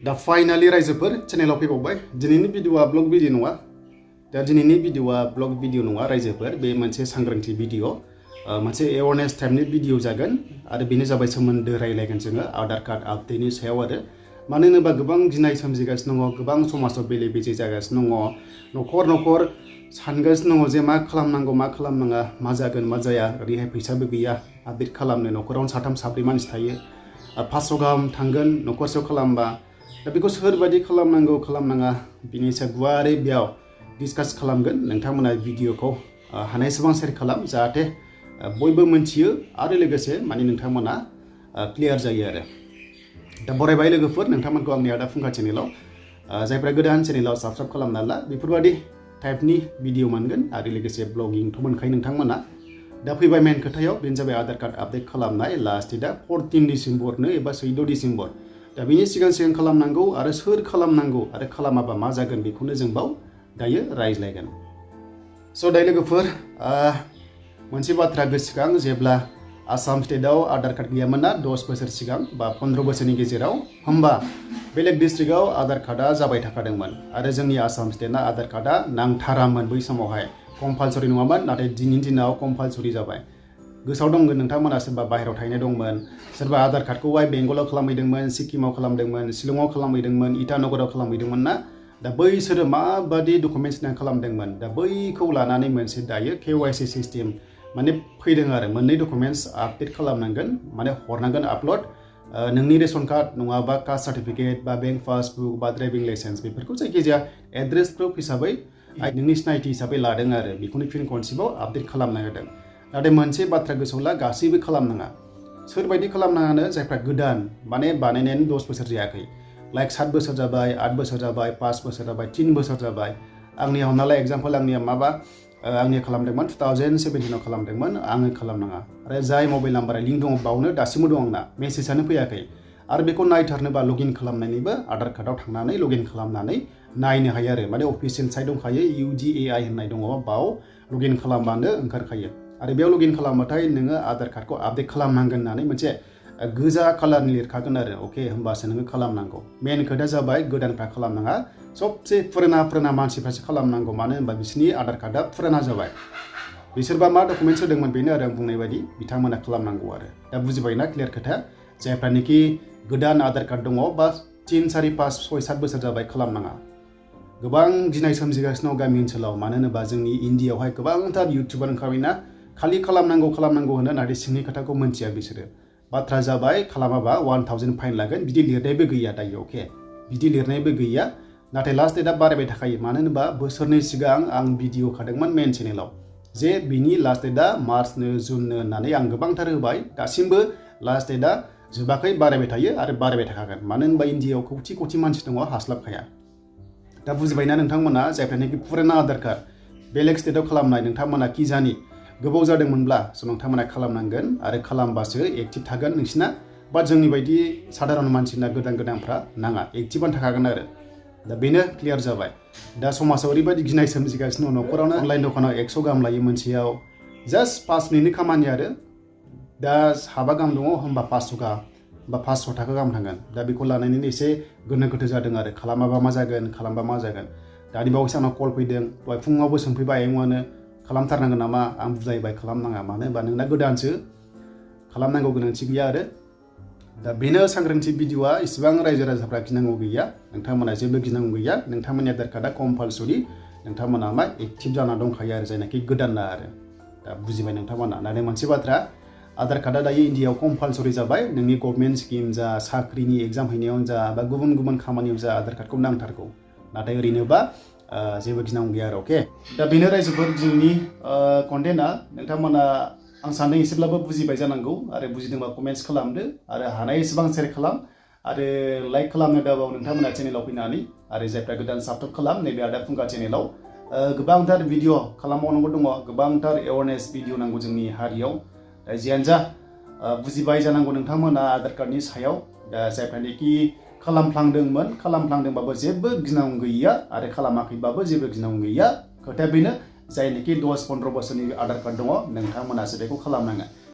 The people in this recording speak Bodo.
दा फाइनाली रायजोफोर चेनेलाव फैबावबाय दिनैनि भिडिअआ ब्लग भिडिअ नङा दा दिनैनि भिडिअआ ब्लग भिडिअ नङा रायजोफोर बे मोनसे सांग्रांथि भिडिअ मोनसे एवारनेस टाइपनि भिडिअ जागोन आरो बेनो जाबाय सोमोन्दो रायलायगोन जोङो आधार कार्ड आपडेटनि सायाव आरो मानो होनोबा गोबां गिनाय सोमजिगासिनो दङ गोबां समाजाव बेले बेजे जागासिनो दङ न'खर न'खर सानगासिनो दङ जे मा खालामनांगौ मा खालामनाङा मा जागोन मा जाया ओरैहाय फैसाबो गैया आपडेट खालामनो न'खरावनो साथाम साब्रै मानसि थायो 500 गाहाम थांगोन न'खरसेयाव खालामबा दा बेखौ सोरबायदि खालामनांगौ खालामनाङा बिनि सायाव गुवारै बेयाव डिसकास खालामगोन नोंथांमोना भिडिअखौ हानायसेबां शेयार खालाम जाहाथे बयबो मोनथियो आरो लोगोसे माने नोंथांमोना क्लियार जायो आरो दा बरायबाय लोगोफोर नोंथांमोनखौ आंनि आदा फुंखा चेनेलाव जायफ्रा गोदान चेनेलाव साबस्क्राइब खालामना ला बेफोरबायदि टाइपनि भिडिअ मोनगोन आरो लोगोसे ब्लगिंथ' मोनखायो नोंथांमोना दा फैबाय मेन खोथायाव बेनो जाबाय आधार कार्ड आपडेट खालामनाय लास्ट डेटआ 14 डिसेम्बरनो एबा 14 डिसेम्बर दा बिनि सिगां खालामनांगौ आरो सोर खालामनांगौ आरो खालामाबा मा जागोन बेखौनो जों बाव दायो रायज्लायगोन स' दायो लोगोफोर मोनसे बाथ्रा गोसोखां जेब्ला आसाम स्टेटआव आधार कार्ड गैयामोन ना 10 बोसोर सिगां बा 15 बोसोरनि गेजेराव होमबा बेलेग डिस्ट्रिक्टआव आधार कार्डआ जाबाय थाखादोंमोन आरो जोंनि आसाम स्टेटना आधार कार्डआ नांथारामोन बै समावहाय कम्पालसरि नङामोन नाथाय दिनैनि दिनाव कम्पालसरि जाबाय गोसोआव दंमोन नोंथांमोना सोरबा बाहेरायाव थाहैनाय दंमोन सोरबा आधार कार्डखौहाय बेंगलाव खालामहैदोंमोन सिक्किमाव खालामदोंमोन शिलंआव खालामहैदोंमोन इटानगराव खालामहैदोंमोन ना दा बैसोरो माबादि डकुमेन्ट्स खालामदोंमोन दा बैखौ लानानै मोनसे दायो केवाइसि सिस्टेम माने फैदों आरो मोननै डकुमेन्ट्स आपडेट खालामनांगोन माने हरनांगोन आपल'ड नोंनि रेशन कार्ड नङाबा कास्ट सार्टिफिकेट बा बेंक पासबुक बा ड्राइभिं लाइसेन्स बेफोरखौ जायखिजाया एड्रेस प्रुफ हिसाबै नोंनि सिनायथि हिसाबै लादों आरो बेखौनो फिन खनसेबाव आपडेट खालामना होदों नाथाय मोनसे बाथ्रा गोसोआव ला गासैबो खालामनाङा सोरबायदि खालामनाङानो जायफ्रा गोदान माने बानायनायानो 10 बोसोर जायाखै लाइक 7 बोसोर जाबाय 8 बोसोर जाबाय 5 बोसोर जाबाय 3 बोसोर जाबाय आंनिया हमना ला एग्जाम्पल आंनिया माबा आंनिया खालामदोंमोन 2017 आव खालामदोंमोन आङो खालामनाङा आरो जाय मबाइल नाम्बारा लिंक दङ बावनो दासिमबो दं आंना मेसेजआनो फैयाखै आरो बेखौ नायथारनोबा लगइन खालामनायनिबो आधार कार्डआव थांनानै लगइन खालामनानै नायनो हायो आरो माने अफिसियेल साइट दंखायो UDAI होननाय दङ बाव लगइन खालामबानो ओंखारखायो आरो बेयाव लगइन खालामबाथाय नोङो आधार कार्डखौ आपडेट खालामनांगोन होननानै मोनसे गोजा कालारनि लिरखागोन आरो अके होमबासो नोङो खालामनांगौ मेन खोथाया जाबाय गोदानफ्रा खालामनाङा सबसे फुराना मानसिफ्रासो खालामनांगौ मानो होनबा बिसोरनि आधार कार्डआ फुराना जाबाय बिसोरबा मा डकुमेन्ट्स होदोंमोन बेनो आरो आं बुंनाय बायदि बिथांमोना खालामनांगौ आरो दा बुजिबायना क्लियार खोथा जायफ्रानोखि गोदान आधार कार्ड दङ बा 3, 4, 5, 6, 7 बोसोर जाबाय खालामनाङा गोबां गिनाय सोमजिगासिनो दं गामि ओनसोलाव मानो होनोबा जोंनि इन्डियायावहाय गोबांथार इउटिउबार ओंखारबायना खालि खालामनांगौ होनो नाथाय सिंनि खोथाखौ मोनथिया बिसोरो बाथ्रा जाबाय खालामाबा 1000 फाइन लागोन बिदि लिरनायबो गैया दायो अके बिदि लिरनायबो गैया नाथाय लास्ट डेटआ बारायबाय थाखायो मानो होनोबा बोसोरनै सिगां आं भिडिअ खादोंमोन मेन चेनेलाव जे बिनि लास्ट डेटआ मार्चनो जुननो होननानै आं गोबांथार होबाय दासिमबो लास्ट डेटआ जोबाखै बारायबाय थायो आरो बारायबाय थाखागोन मानो होनबा इन्डियायाव खौथि मानसि दङ हास्लाबखाया दा बुजिबायना नोंथांमोना जायफ्रानोखि फुराना आधार कार्ड बेलेग स्टेटआव खालामनाय नोंथांमोना कि जानि गोबाव जादोंमोनब्ला नोंथांमोना खालामनांगोन आरो खालामबासो एक्टिभ थागोन नोंसिना बाट जोंनि बायदि साधारन मानसिना गोदानफ्रा नाङा एक्टिभआनो थाखागोन आरो दा बेनो क्लियार जाबाय दा समाजाव ओरैबायदि गिनाय सोमजिगासिनो दं न'खरावनो अनलाइन दखानाव 100 गाहाम लायो मोनसेयाव जास्ट 5 मिनिटनि खामानि आरो दा साबा गाहाम दङ होमबा 500 गाहाम बा 500 थाखा गाहाम थांगोन दा बेखौ लानानैनो एसे गोनो गोथो जादों आरो खालामाबा मा जागोन खालामबा मा जागोन दानि बावैसो आंनाव कल फैदों दहाय फुङावबो सोंफैबाय आयंआनो खालामथारनांगोन नामा आं बुजायबाय खालामनाङा मानो होनबा नोंना गोदानसो खालामनांगौ गोनांथि गैया आरो दा बेनो सांग्रांथि भिडिअआ इसिबां रायजो राजाफ्रा गिनांगौ गैया नोंथांमोना जेबो गिनांगौ गैया नोंथांमोननि आधार कार्डआ कम्पालसरि नोंथांमोना मा एक्टिभ जाना दंखायो आरो जायनाखि गोदानना आरो दा बुजिबाय नोंथांमोना नाथाय मोनसे बाथ्रा आधार कार्डआ दायो इन्डियायाव कम्पालसरि जाबाय नोंनि गभर्नमेन्ट स्किम जा साख्रिनि एग्जाम हैनायावनो जा बा गुबुन खामानियाव जा आधार कार्डखौ नांथारगौ नाथाय ओरैनोबा जेबो गिनांगौ गैया आरो अके दा बेनो रायजोफोर जोंनि कन्टेन्टआ नोंथांमोना आं सानो एसेब्लाबो बुजिबाय जानांगौ आरो बुजिदोंबा कमेन्ट्स खालामदो आरो हानाय एसेबां शेयार खालाम आरो लाइक खालामनो दाबाव नोंथांमोना चेनेलाव फैनानै आरो जायफ्रा गोदान साबस्क्राइब खालाम नैबे आदा फुंखा चेनेलाव गोबांथार भिडिअ खालामबावनांगौ दङ गोबांथार एवारनेस भिडिअ नांगौ जोंनि हारियाव जियानो जा बुजिबाय जानांगौ नोंथांमोना आधार कार्डनि सायाव दा जायफ्रानोखि खालामफ्लांदोंबाबो जेबो गिनांगौ गैया आरो खालामाखैबाबो जेबो गिनांगौ गैया खोथाया बेनो जायनोखि 10-15 बोसोरनि आधार कार्ड दङ नोंथांमोनासो बेखौ खालामनाङा